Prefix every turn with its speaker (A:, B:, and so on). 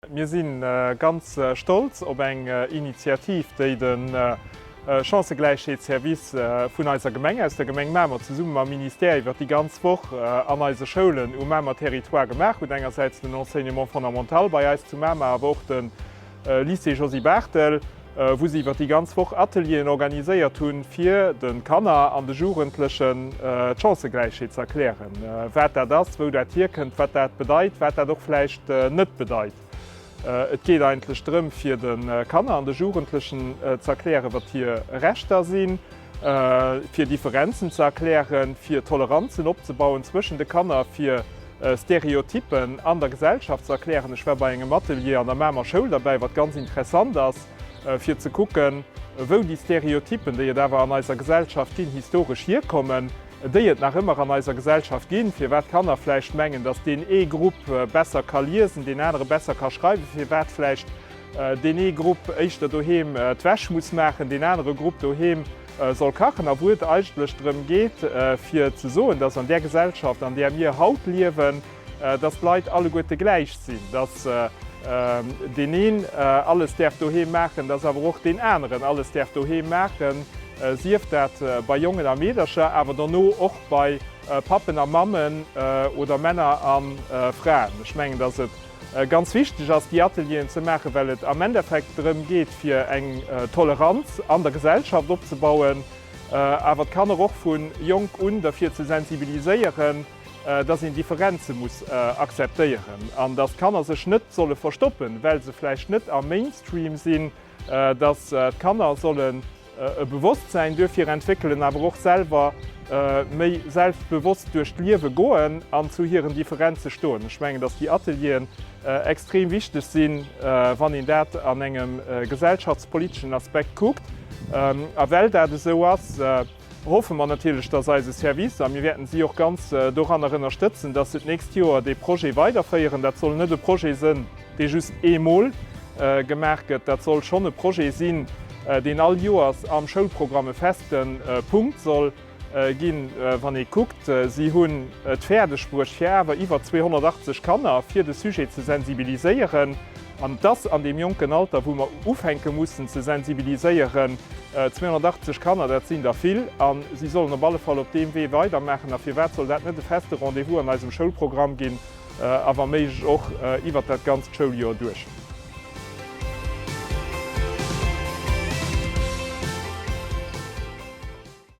A: Mir si ganz stolz op eng Initiativ, déi de Chancëgläichheetsservice vun eiser Gemeng, aus der Gemeng Mamer, zesumme mam Ministère iwwer déi ganz Woch an eise Schoulen um Mamer Territoire gemaach hutt. Engersäits den Enseignement fondamental bei eis zu Mamer, awer och de Lycée Josy Barthel, wou se iwwer déi ganz Woch Atelieren organiséiert hunn, fir de Kanner an de Jugendlechen d'Chancëgläichheet ze erklären, wat dat ass, wou dat hierkënnt, wat dat bedeit, wat dat och vläicht net bedeit. Et geet eigentlech drëm, fir de Kanner an de Jugendlechen ze erklären, wat hir Rechter sinn, fir Differenzen ze erklären, fir Toleranzen opzebauen zwëschen de Kanner, fir Stereotyppen an der Gesellschaft ze erklären. Ech war bei engem Atelier an der Mamer Schoul derbäi, wat ganz interessant ass, fir ze kucken, wou déi Stereotyppen, déi et awer an eiser Gesellschaft ginn, historesch hierkommen, déi et nach ëmmer an eiser Gesellschaft ginn, firwat d'Kanner vläicht mengen, datt deen ee Grupp besser ka liesen, deen anere besser ka schreiwen, firwat vläicht deen ee Grupp éischter doheem d'Wäsch muss maachen, deen anere Grupp doheem soll kachen a wou et eigentlech drëm geet, fir ze soen, dass an där Gesellschaft, an där mir haut liewen, dass d'Leit alleguerte gläich sinn, dass deen een alles däerf doheem maachen, dass awer och deen aneren alles däerf doheem maachen, sief dat bei Jongen a Meedercher, awer dono och bei Pappen a Mammen oder Männer a Fraen. Ech mengen, dass et Ganz wichteg ass, déi Atelieren ze maachen, well et am Endeffekt drëm geet, fir eng Toleranz an der Gesellschaft opzebauen, awer d'Kanner och vu jonk un derfir ze sensibiliséieren, dass een Differenze muss akzeptéieren an dass d'Kanner sech net solle verstoppen, well se vläicht net am Mainstream sinn, dass d'Kanner sollen e Bewosstsäin duerfir entwéckelen, awer och selwer méi selbstbewosst duerch d'Liewe goen an zu hiren Differenze stoen. Ech mengen, dass déi Atelieren extrem wichteg sinn, wann een dat an engem gesellschaftspoliteschen Aspekt kuckt. A well dat esou ass, hoffe mer natierlech, dass eise Service, a mir wäerten si och ganz doranner ënnerstëtzen, dass se d'nächst Joer dee Projet weiderféieren. Dat soll net e Projet sënn, dee just eemol gemaach gëtt. Dat soll schonn e Projet sinn, deen all Joers am Schoulprogramm e feste Punkt soll ginn. Wann ee kuckt, si hunn et fäerdeg bruecht, fir awer iwwer 280 Kanner fir de Sujet ze sensibiliséieren. An et ass an deem jonken Alter, wou mer ufänke mussen ze sensibiliséieren, 280 Kanner, dat sinn der vill, a si sollen op alle Fall op deem Wee weidermaachen. A firwat soll dat net e feste Rendez-vous an eisem Schoulprogramm ginn a wa méiglech och iwwert dat ganzt Schouljoer duerch?